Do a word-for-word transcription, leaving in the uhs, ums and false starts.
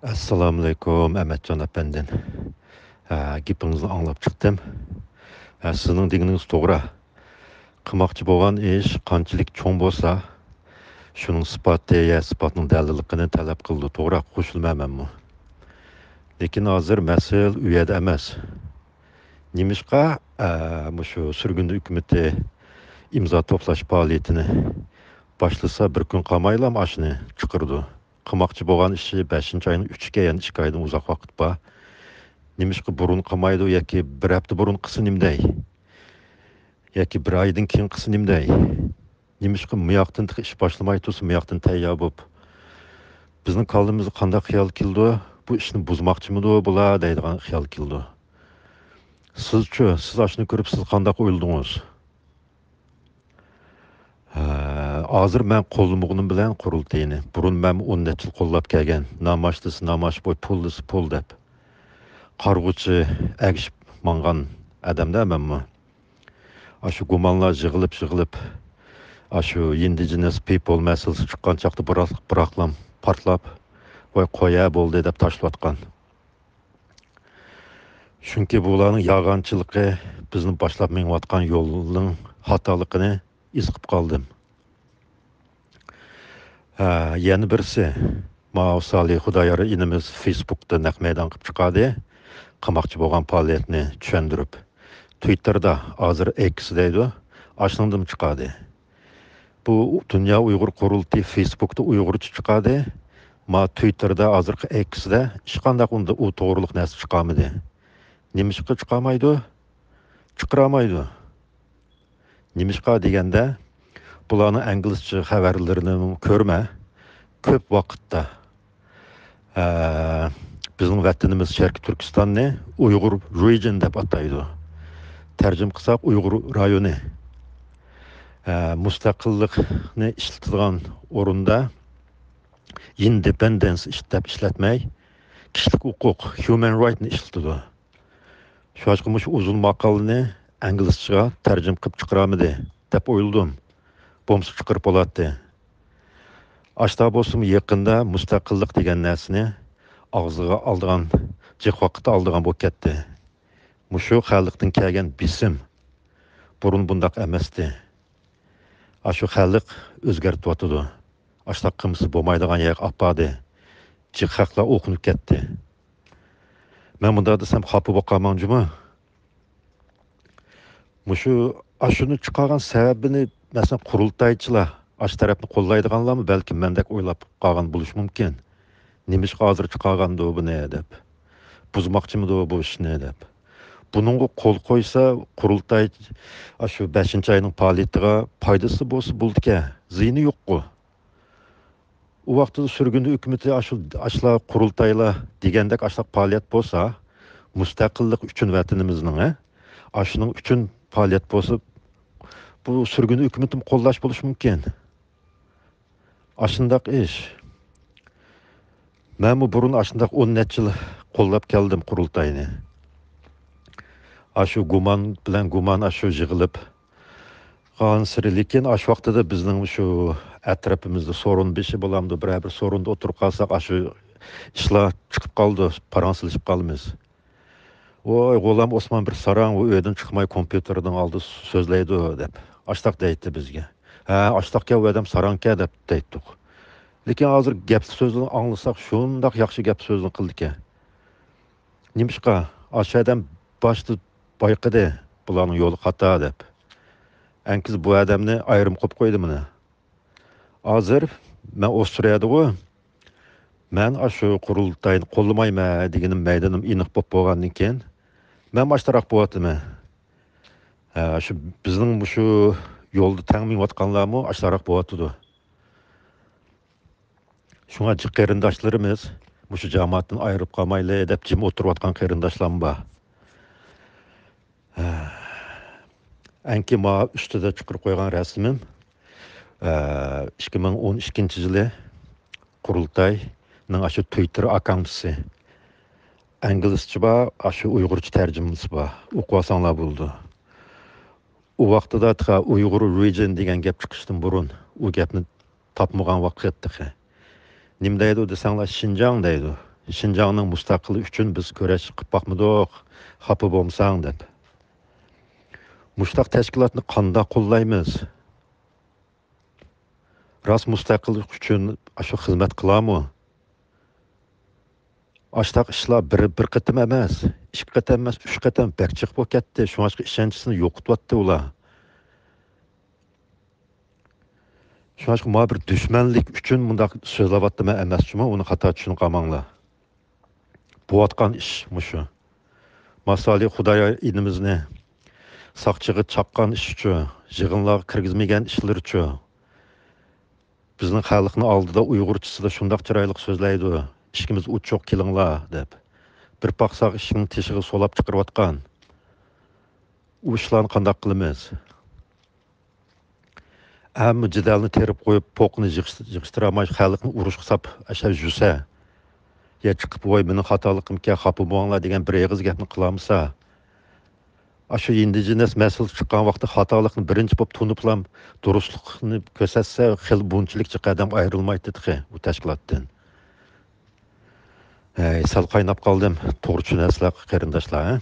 ئەسسالامۇئەلەيكۇم، ئەمەتجان ئەپەندىم. ھە، گېپىڭىزنى ئاڭلاپ چىقتىم. ھە، سىزنىڭ دېگىنىڭىز توغرا. قىلماقچى بولغان ئىش قانچىلىك چوڭ بولسا، شۇنىڭ ئىسپاتى يا ئىسپاتنىڭ دەلىللىقىنى تەلەپ قىلىدۇ. توغرا، قوشۇلىمەن مەنمۇ. لېكىن ھازىر مەسىلە ئۇ يەردە ئەمەس. نېمىشقا، ئە، مۇشۇ سۈرگۈندە ھۆكۈمىتى ئىمزا توپلاش پائالىيىتىنى باشلىسا، بىر كۈن قالمايلا ئاشۇنى چىقىرىدۇ. قىلماقچى بولغان ئىشى بەشىنچى ئاينىڭ ئۈچىگە يەنە ئىككى ئايدىن ئۇزاق ۋاقىت بار. نېمىشقا بۇرۇن قىلمايدۇ ياكى بىر ھەپتە بۇرۇن قىلسا نېمە دەي؟ ياكى بىر ئايدىن كېيىن قىلسا نېمە دەي؟ نېمىشقا مۇياقتىن تېخى ئىش باشلىماي تۇرسا، مۇياقتىن تەييار بولۇپ، بىزنىڭ كاللىمىزغا قانداق خىيال كېلىدۇ؟ بۇ ئىشنى بۇزماقچىمىدۇ بۇلار دەيدىغان خىيال كېلىدۇ. سىزچۇ، سىز ئاشۇنى كۆرۈپ سىز قانداق ئويلىدىڭىز؟ ھە، ھازىر مەن قوللىمىغىنىم بىلەن قۇرۇلتىيىنى، بۇرۇن مەن ئون نەچچە يىل قوللاپ كەلگەن، ناماش دېسە ناماش، بوي، پۇل دېسە پۇل دەپ، قارىغۇچى ئەگىشىپ ماڭغان ئادەمدە مەنمۇ. ئاشۇ گۇمانلار يىغىلىپ يىغىلىپ، ئاشۇ ئىندىجېنەس پىپول مەسىلىسى چىققان چاغدا بىراق، بىراقلام پارتلاپ، ۋاي قويە بولدى دەپ تاشلىۋاتقان. چۈنكى بۇلارنىڭ يالغانچىلىقى بىزنى باشلاپ مېڭىۋاتقان يولنىڭ خاتالىقىنى ھېس قىلىپ قالدىم. ھە، يەنە بىرسى، ماۋۇ سالى خۇدايار ئىنىمىز فېيسبۇكتا نەق مەيدان قىلىپ چىقاردى. قىلماقچى بولغان پائالىيەتنى چۈشەندۈرۈپ. تۇيتېردا، ھازىر ئېكس دەيدۇ، ئاشۇنىڭدىمۇ چىقاردى. بۇ دۇنيا ئۇيغۇر قۇرۇلتىيى فېيسبۇكتا ئۇيغۇرچە چىقاردى. ما تۇيتېردا، ھازىرقى ئېكسدا ھېچقانداق ئۇندا ئۇ توغرىلىق نەرسە چىقارمىدى. نېمىشقا چىقارمايدۇ؟ چىقىرالمايدۇ. نېمىشقا دېگەندە، بۇلارنىڭ ئىنگلىزچە خەۋەرلىرىنى كۆرمە، كۆپ ۋاقىتتا، ئە، بىزنىڭ ۋەتىنىمىز شەرقىي تۈركىستاننى ئۇيغۇر رېجىن دەپ ئاتايدۇ. تەرجىمە قىلساق، ئۇيغۇر رايونى. ئە، مۇستەقىللىقنى ئىشلىتىدىغان ئورۇندا ئىندېپېندېنس ئىش-، دەپ ئىشلەتمەي، كىشىلىك ھوقۇق، ھيۇمەن رايتنى ئىشلىتىدۇ. شۇڭلاشقا مۇشۇ ئۇزۇن ماقالىنى ئىنگلىزچىغا تەرجىمە قىلىپ چىقىرامىدى دەپ ئويلىدىم. بولمىسا چىقىرىپ بولاتتى. ئاشتا بولسىمۇ يېقىندا مۇستەقىللىق دېگەن نەرسىنى ئاغزىغا ئالىدىغان، جىق ۋاقىت ئالىدىغان بولۇپ كەتتى. مۇشۇ خەلقتىن كەلگەن بېسىم. بۇرۇن بۇنداق ئەمەستى. ئاشۇ خەلق ئۆزگەرتىۋاتىدۇ. ئاشۇنداق قىلمىسا بولمايدىغان يەرگە ئاپاردى. جىق خەقلەر ئوخۇنۇپ كەتتى. مەن مۇنداق دېسەم خاپا بولۇپ قالماڭ جۇمۇ. مۇشۇ، ئاشۇنى چىقارغان سەۋەبىنى، مەسىلەن، قۇرۇلتايچىلار، ئاشۇ تەرەپنى قوللايدىغانلارمۇ بەلكىم مەندەك ئويلاپ قالغان بولۇشى مۇمكىن. نېمىشقا ھازىر چىقارغاندۇ بۇنى دەپ. بۇزماقچىمىدۇ بۇ ئىشنى دەپ. بۇنىڭغا قول قويسا، قۇرۇلتاي ئاشۇ بەشىنچى ئاينىڭ پائالىيىتىگە پايدىسى بولسا بولىدىكەن، زىيىنى يوققۇ. ئۇ ۋاقتىدا سۈرگۈندە ھۆكۈمىتى ئاشۇ، ئاشۇلار قۇرۇلتايلار دېگەندەك ئاشۇنداق پائالىيەت بولسا، مۇستەقىللىق ئۈچۈن ۋەتىنىمىزنىڭ، ھە؟ ئاشۇنىڭ ئۈچۈن پائالىيەت بولسا، بۇ سۈرگۈندە ھۆكۈمىتىمۇ قوللاش بولۇشى مۇمكىن. ئاشۇنداق ئىش. مەنمۇ بۇرۇن ئاشۇنداق ئون نەچچە يىل قوللاپ كەلدىم قۇرۇلتاينى. ئاشۇ گۇمان بىلەن گۇمان ئاشۇ يىغىلىپ قالغانسېرى، لېكىن ئاشۇ ۋاقتىدا بىزنىڭ شۇ ئەتراپىمىزدا سورۇن بېشى بولامدۇ، بىرەر بىر سورۇندا ئولتۇرۇپ قالساق، ئاشۇ ئىشلار چىقىپ قالىدۇ، پاراڭ سېلىشىپ قالىمىز. ۋاي، غۇلام ئوسمان بىر ساراڭ، ئۇ ئۆيدىن چىقماي كومپيۇتېرنىڭ ئالدىدا سۆزلەيدۇ، دەپ، ئاشتاق دەيتتى بىزگە. ھە، ئاشتاقكەن، ئۇ ئادەم ساراڭكەن، دەپ دەيتتۇق. لېكىن ھازىر گەپ سۆزلىرىنى ئاڭلىساق، شۇنداق ياخشى گەپ سۆزلىرىنى قىلىدىكەن. نېمىشقا؟ ئاشۇ ئادەم باشتا بايقىدى، بۇلارنىڭ يولى خاتا، دەپ. ئەنكىز بۇ ئادەمنى ئايرىم قويۇپ قويدى مانا. ھازىر مەن ئوسترىيەدىغۇ، مەن ئاشۇ قۇرۇلتاينى قوللىمايمەن دېگىنىم مەيدىنىم ئېنىق بولۇپ بولغاندىن كېيىن، مەن ئاشتاراق بولۇۋاتىمەن. ھە، شۇ بىزنىڭ مۇشۇ يولدا تەڭ مېڭىۋاتقانلارمۇ ئاشتاراق بولۇۋاتىدۇ. شۇڭا جىق قېرىنداشلىرىمىز، مۇشۇ جامائەتتىن ئايرىلىپ قالمايلى دەپ جىم ئولتۇرۇۋاتقان قېرىنداشلارمۇ بار. ئەنكى ما ئۈستىدە چىقىرىپ قويغان رەسىمىم، ئىككى مىڭ ئون ئىككىنچى يىلى قۇرۇلتاينىڭ ئاشۇ تۇيتېر ئاككاونتىسى. ئىنگلىزچە بار، ئاشۇ ئۇيغۇرچە تەرجىمىسى بار. ئوقۇۋالساڭلار بولىدۇ. ئۇ ۋاقتىدا تېخى ئۇيغۇر رېجىن دېگەن گەپ چىقىشتىن بۇرۇن، ئۇ گەپنى تاپمىغان ۋاقىت تېخى. نېمە دەيدۇ دېسەڭلار، شىنجاڭ دەيدۇ. شىنجاڭنىڭ مۇستەقىللىقى ئۈچۈن بىز كۈرەش قىلىپ باقمىدۇق، خاپا بولمىساڭ دەپ. مۇشۇنداق تەشكىلاتنى قانداق قوللايمىز؟ راست مۇستەقىللىق ئۈچۈن ئاشۇ خىزمەت قىلارمۇ؟ ئاشتاق ئىشلار بىر، بىر قېتىم ئەمەس، ئىككى قېتىم ئەمەس، ئۈچ قېتىم بەك جىق بولۇپ كەتتى. شۇڭلاشقا ئىشەنچىسىنى يوقىتىۋاتتى ئۇلار. شۇڭلاشقا مانا بىر دۈشمەنلىك ئۈچۈن مۇنداق سۆزلەۋاتىمەن ئەمەس جۇمۇ، ئۇنى خاتا چۈشىنىپ قالماڭلار. بولۇۋاتقان ئىش مۇشۇ. ماسالى خۇدايار ئىنىمىزنى ساقچىغا چاققان ئىشىچۇ، يىغىنلارغا كىرگۈزمىگەن ئىشلىرىچۇ. بىزنىڭ خەلقنىڭ ئالدىدا ئۇيغۇرچىسىدا شۇنداق چىرايلىق سۆزلەيدۇ، «ئىشىكىمىز ئوچۇق، كېلىڭلار» دەپ. بىر پاقساق ئىشىكنىڭ تېشىغا سولاپ چىقىرىۋاتقان. ئۇ ئىشلارنى قانداق قىلىمىز؟ ھەممە جېدەلنى تېرىپ قويۇپ، پوقنى يىغىش-، يىغىشتۇرالماي، خەلقنى ئۇرۇشقا ساپ ئەشە يۈرسە، يا چىقىپ، «ۋاي، مېنىڭ خاتالىقىمكەن، خاپا بولماڭلار» دېگەن بىر ئېغىز گەپنى قىلالمىسا، ئاشۇ ئىندىجېنەس مەسىلە چىققان ۋاقىتتا خاتالىقنى بىرىنچى بولۇپ تونۇپلام، دۇرۇسلۇقنى كۆرسەتسە، خېلى بۇنچىلىك جىق ئادەم ئايرىلمايتتى تېخى ئۇ تەشكىلاتتىن. ھەي، سەل قايناپ قالدىم. توغرا چۈشىنەسىلەر، قېرىنداشلار، ھە؟